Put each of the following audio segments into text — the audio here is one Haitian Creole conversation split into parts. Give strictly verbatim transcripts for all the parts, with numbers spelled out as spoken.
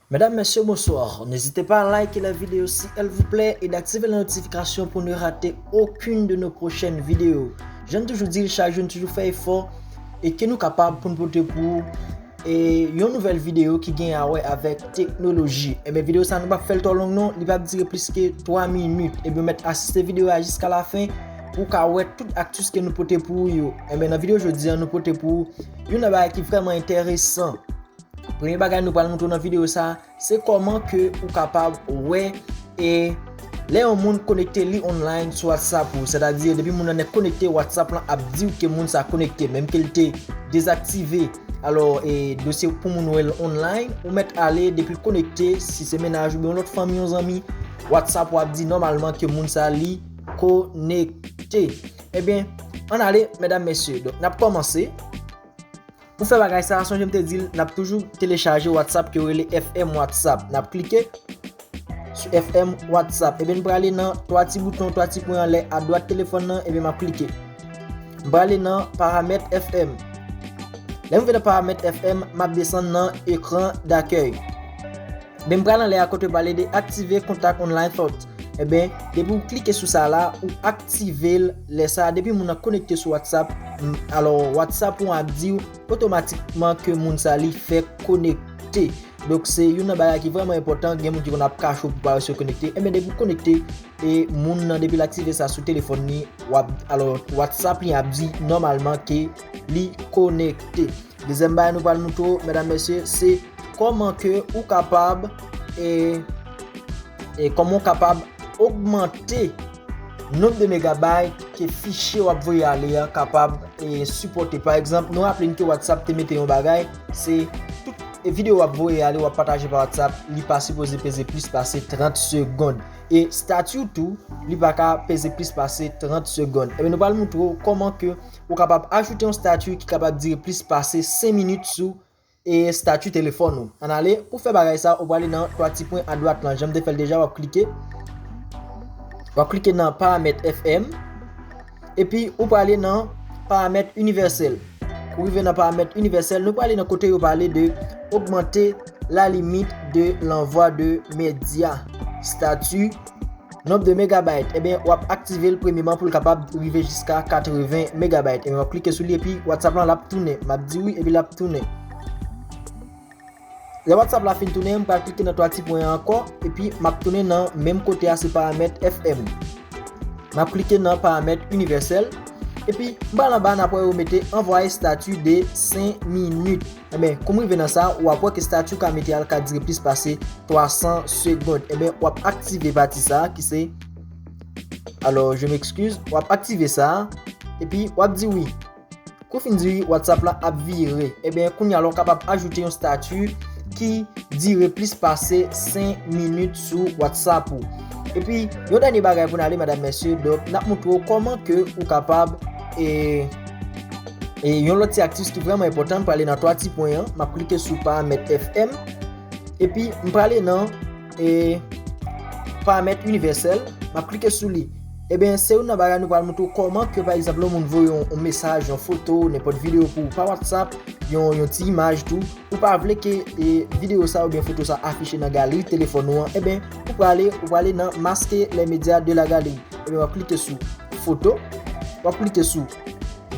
Mesdames, messieurs, bonsoir. N'hésitez pas à liker la vidéo si elle vous plaît et d'activer la notification pour ne rater aucune de nos prochaines vidéos. Jan n toujou di l, chak jou n toujou fè efò e ke nou kapab pou n pote pou ou e yon nouvèl videyo ki gen a wè avèk teknoloji. Ebyen, videyo sa nou p ap fè l twò long non, li p ap dire plis ke twa minit. Ebyen, w mèt asiste videyo a jiska lafen pou w ka wè tout aktis ke nou pote pou ou yo. Ebyen, nan videyo jodi a, nou pote pou ou youn nan bagay ki vrèman enteresan. Premye bagay nou pral montre w nan videyo sa, se kòman ke ou kapab wè e lè yon moun konekte li online sou WhatsApp ou, sètadi depi moun nan nèk konekte, WhatsApp lan ap di w ke moun sa konekte, menm ke l te dezaktive. Alò, e dosye pou moun wè l online, ou mèt ale depi l konekte, si se mennaj oubyen yon lòt fanmi, yon zanmi, WhatsApp ou ap di nòmalman ke moun sa li konekte. Ebyen, ann ale, medam, mesye. Donk, n ap kòmanse. Pou fè bagay sa, sonje m te di l, n ap toujou telechaje WhatsApp ke yo rele F M WhatsApp. N ap klike sou F M WhatsApp. Ebyen, n prale nan twa ti bouton, twa ti pwen anlè adwat telefòn nan, ebyen, m ap klike. M prale nan paramèt F M. Lè m rive nan paramèt F M, m ap desann nan ekran dakèy. Ebyen, m pral anlè a kote yo pale de aktive kontak online thought. Ebyen, depi w klike sou sa la, ou aktive l. Lè sa a, depi moun nan konekte sou WhatsApp, m, alò, WhatsApp ou ap di w otomatikman ke moun sa li fèk konekte. Donk, se youn nan bagay ki vrèman enpòtan. Gen moun ki konn ap kache w pou pa wè si w konekte. Ebyen, depi w konekte, e moun nan, depi l aktive sa sou telefòn li, w ap, alò, WhatsApp li ap di nòmalman ke li konekte. Dezyèm bagay nou pral montre w, medam, mesye, se kòman ke ou kapab, e, e kòman ou kapab ogmante nonb de megabayt ke fichye w ap voye ale a kapab, e, sipòte. Pa egzanp, nou raple n ke WhatsApp te mete yon bagay, se tout, e, videyo w ap voye ale, w ap pataje pa WhatsApp, li pa sipoze peze plis pase trant segonn. E stati w tou, li pa ka peze plis pase trant segonn. Ebyen, nou pral montre w kòman ke ou kapab ajoute yon stati ki kapab dire plis pase senk minit sou, e, stati telefòn ou. Ann ale, pou fè bagay sa, ou prale nan twa ti pwen adwat lan. Jan m te fè l deja, w ap klike. W ap klike nan paramèt F M. Epi, ou prale nan paramèt inivèsèl. Ou rive nan paramèt inivèsèl, nou prale nan kote yo pale de augmenter la limite de l'envoi de médias. Stati, nonb de megabayt. Ebyen, w ap aktive l premyeman pou l kapab rive jiska katreven megabayt. Ebyen, w ap klike sou li epi WhatsApp lan l ap tounen. M ap di wi epi l ap tounen. Lè WhatsApp la fin tounen, m pral klike nan twa ti pwen an ankò, epi m ap tounen nan menm kote a, se paramèt F M. M ap klike nan paramèt inivèsèl, epi m pral anba, n ap wè yo mete envoyer statut de cinq minutes. Ebyen, kou m rive nan sa, w ap wè ke stati w ka mete a l ka dire plis pase twa san segonn. Ebyen, w ap aktive pati sa a ki se, alò, je m'excuse, w ap aktive sa a, epi w ap di wi. Kou w fin di wi, WhatsApp lan ap vire. Ebyen, kounye a la, w kapab ajoute yon stati ki dire plis pase senk minit sou WhatsApp ou. Epi, yon dènye bagay pou n ale, medam, mesye, donk, n ap montre w kòman ke ou kapab, e, e yon lòt ti aktis ki vrèman enpòtan, m prale nan twa ti pwen an, m ap klike sou paramèt F M, epi m prale nan, e, paramèt inivèsèl, m ap klike sou li. Ebyen, se youn nan bagay nou pral montre w kòman ke, pa egzanp, yon moun voye yon, yon mesaj, yon foto, nenpòt videyo pou ou pa WhatsApp, yon, yon ti imaj tou, ou pa vle ke, e, videyo sa oubyen foto sa afiche nan galri telefòn ou an, ebyen, ou prale, ou prale nan masquer les médias de la galerie. Ebyen, w ap klike sou foto, w ap klike sou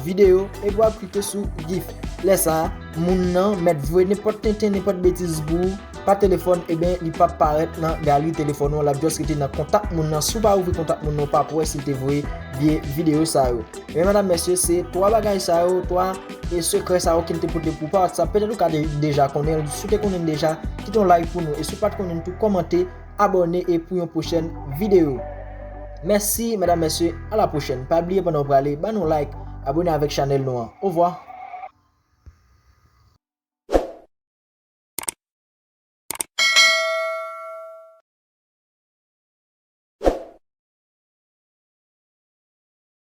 videyo, epi w ap klike sou gif. Lè sa a, moun nan mèt voye nenpòt tenten, nenpòt betiz pou ou pa telefòn, ebyen, li p ap parèt nan galri telefòn ou an, l ap just rete nan kontak moun nan. Si w pa ouvri kontak moun nan, ou p ap wè si l te voye vye videyo sa yo. Men, medam, mesye, se twa bagay sa yo, twa, e, sekrè sa yo ke n te pote pou ou pa WhatsApp. Petèt ou ka de-, deja konnen l. Si w te konnen l deja, kite yon like pou nou. E si w pa t konnen l tou, kòmante, abòne e pou yon pwochèn videyo. Mèsi, medam, mesye, a la pwochèn. Pa bliye pandan w prale, ba nou like, abòne avèk chanèl nou an. Ovwa.